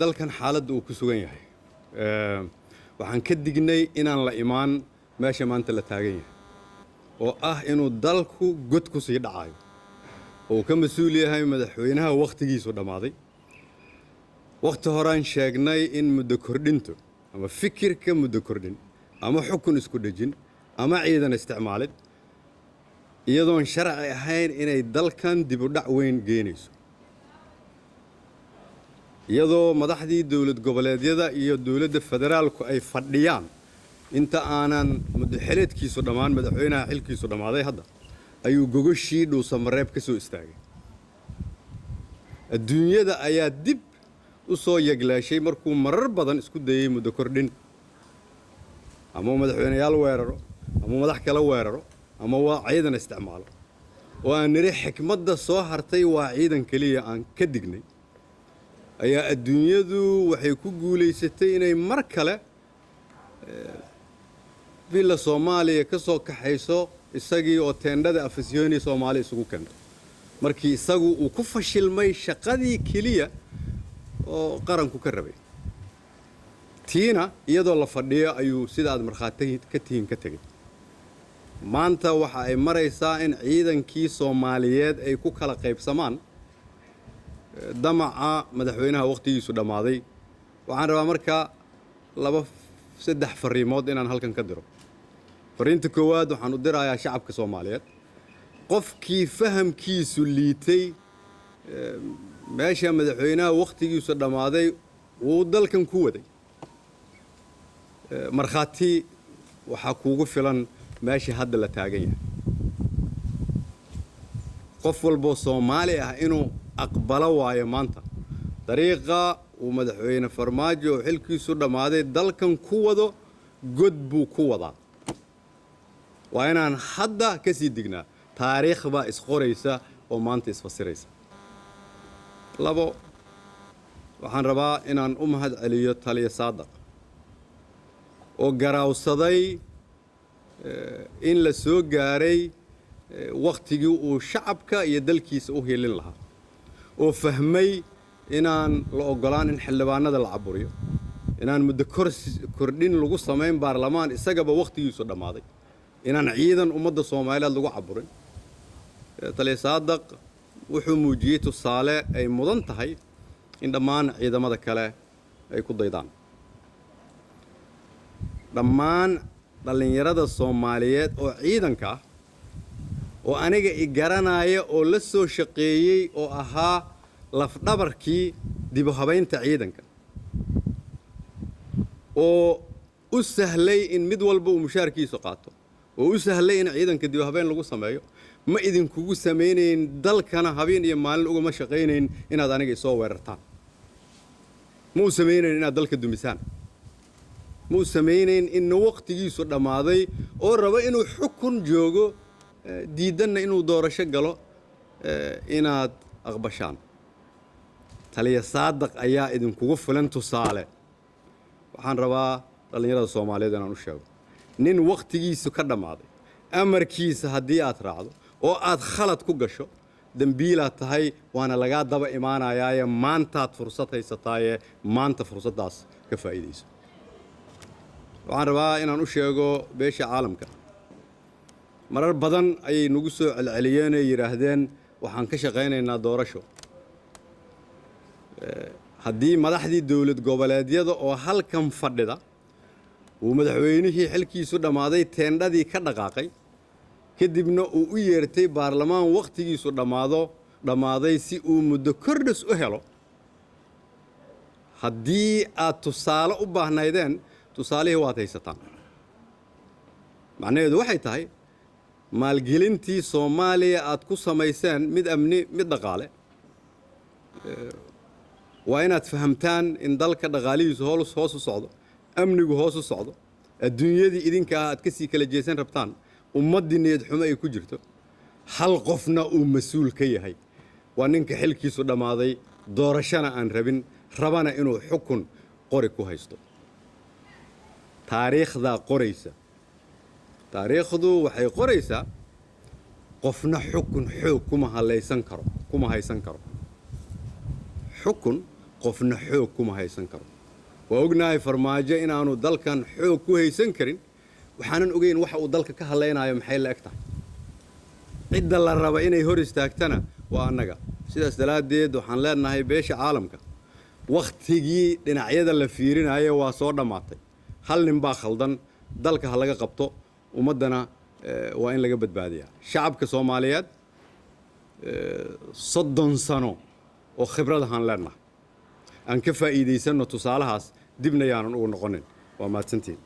Dalkan xaaladda uu ku sugan yahay, waxaan ka dignay inaan la imaan meesha maanta la taagan yahay, oo ah inuu dalku god ku sii dhacayo oo uu ka mas-uul yahay madaxweynaha wakhtigiisu dhammaaday. Wakhti horaan sheegnay in muddo kordhintu ama fikirka muddo kordhin ama xukun isku dhejin ama ciidan isticmaalid iyadoon sharci ahayn inay dalkan dib u dhac weyn geynayso, iyadoo madaxdii dowlad goboleedyada iyo dowladda federaalku ay fadhiyaan. Inta aanan muddo xileedkiisu dhammaan madaxweynaha xilkiisu dhammaaday hadda ayuu gogoshii Dhuusamareeb ka soo istaagay. Adduunyada ayaa dib u soo yaglaashay markuu marar badan isku dayey muddo kordhin, ama uu madaxweyneyaal weeraro ama madax kala weeraro ama waa ciidan isticmaalo, oo aan nidhi xikmadda soo hartay waa ciidan keliya aan ka dignay, ayaa adduunyadu waxay ku guulaysatay inay mar kale Villa Soomaaliya ka soo kaxayso isagii oo teendhada Afisyooni Soomaali isugu keento, markii isagu uu ku fashilmay shaqadii keliya oo qaranku ka rabay. Tiina iyadoo la fadhiyo ayuu, sida aad markhaati ka tihiin, ka tegey. Maanta waxa ay maraysaa in ciidankii Soomaaliyeed ay ku kala qaybsamaan damaca madaxweynaha wakhtigiisu dhammaaday. Waxaan rabaa markaa laba saddex fariimood inaan halkan ka diro. Fariinta koowaad waxaan u dirayaa shacabka Soomaaliyeed. Qofkii fahamkiisu liitay meesha madaxweynaha wakhtigiisu dhammaaday wuu dalkan ku waday, markhaati waxaa kuugu filan meesha hadda la taagan yahay. Qof walboo Soomaali ah inuu aqbalo waayo maanta dariiqa uu madaxweyne Farmaajo oo xilkiisu dhammaaday dalkan ku wado god buu ku wadaa. Waa inaan hadda ka sii dignaa. Taariikh baa isqoraysa oo maanta isfasiraysa. Labo, waxaan rabaa inaan u mahad celiyo taliya Saadaq oo garaawsaday in la soo gaaray wakhtigii uu shacabka iyo dalkiisa u hiilin lahaa, oo fahmay inaan la oggolaan in xildhibaanada la caburiyo, inaan muddo kordhin lagu samayn baarlamaan isagaba wakhtigiisu dhammaaday, inaan ciidan ummadda Soomaaliyeed lagu caburin. Taliya Saadaq wuxuu muujiyey tusaale ay mudan tahay in dhammaan ciidamada kale ay ku daydaan. Dhammaan dhallinyarada Soomaaliyeed oo ciidanka ah oo aniga i garanaya oo la soo shaqeeyey oo ahaa lafdhabarkii dib u habaynta ciidanka oo u sahlay in mid walba uu mushaarkiisu qaato, oo u sahlay in ciidanka dib u habayn lagu sameeyo, ma idinkugu samaynayn dalkana habeen iyo maalin ugama shaqaynayn inaad aniga isoo weerartaan. Ma u samaynayn inaad dalka dumisaan. Ma u samaynayn inna waqtigiisu dhammaaday oo raba inuu xukun joogo, diidanna inuu doorasho galo, inaad aqbashaan. Taliya Saadaq ayaa idinkugu filan tusaale. Waxaan rabaa dhallinyarada Soomaaliyeed inaan u sheego: nin wakhtigiisu ka dhammaaday amarkiisa haddii aad raacdo oo aad khalad ku gasho, dembiilaad tahay, waana lagaa daba imaanayaaye. Maantaad fursad haysataaye, maanta fursaddaas ka faa'iidayso. Waxaan rabaa inaan u sheego beesha caalamka: marar badan ayay nagu soo celceliyeen ee yidhaahdeen waxaan ka shaqaynaynaa doorasho. Haddii madaxdii dowlad goboleedyada oo halkan fadhida uu madaxweynihii xilkiisu dhammaaday teendhadii ka dhaqaaqay, kadibna uu u yeertay baarlamaan wakhtigiisu dhammaaday si uu muddo kordhis u helo, haddii aad tusaale u baahnaydeen, tusaalihii waad haysataan. Macnaheedu waxay tahay maalgelintii Soomaaliya aad ku samayseen, mid amni, mid dhaqaale, waa inaad fahamtaan in dalka dhaqaalihiisu hoos u socdo, amnigu hoos u socdo, adduunyadii idinka ah aad ka sii kala jeesan rabtaan, ummaddii niyad xumo ay ku jirto, hal qofna uu mas-uul ka yahay: waa ninka xilkiisu dhammaaday, doorashana aan rabin, rabana inuu xukun qori ku haysto. Taariikhdaa qoraysa. Taariikhdu waxay qoraysaa qofna xukun xoog kuma halaysan karo, kuma haysan karo xukun. Qofna xoog kuma haysan karo. Waa ognahay Farmaajo inaanu dalkan xoog ku haysan karin. Waxaanan ogeyn waxa uu dalka ka hadlaynayo maxay la eg tahay. Cidda la raba inay hor istaagtana waa annaga. Sidaas daraaddeed waxaan leenahay beesha caalamka, wakhtigii dhinacyada la fiirinayo waa soo dhammaatay. Hal nin baa khaldan, dalka ha laga qabto, ummaddana waa in laga badbaadiyaa. Shacabka Soomaaliyeed 30 sano oo khibradahaan leenahay, aan ka faa'iidaysanno tusaalahaas, dibna yaanan ugu noqonin. Waa mahadsantiin.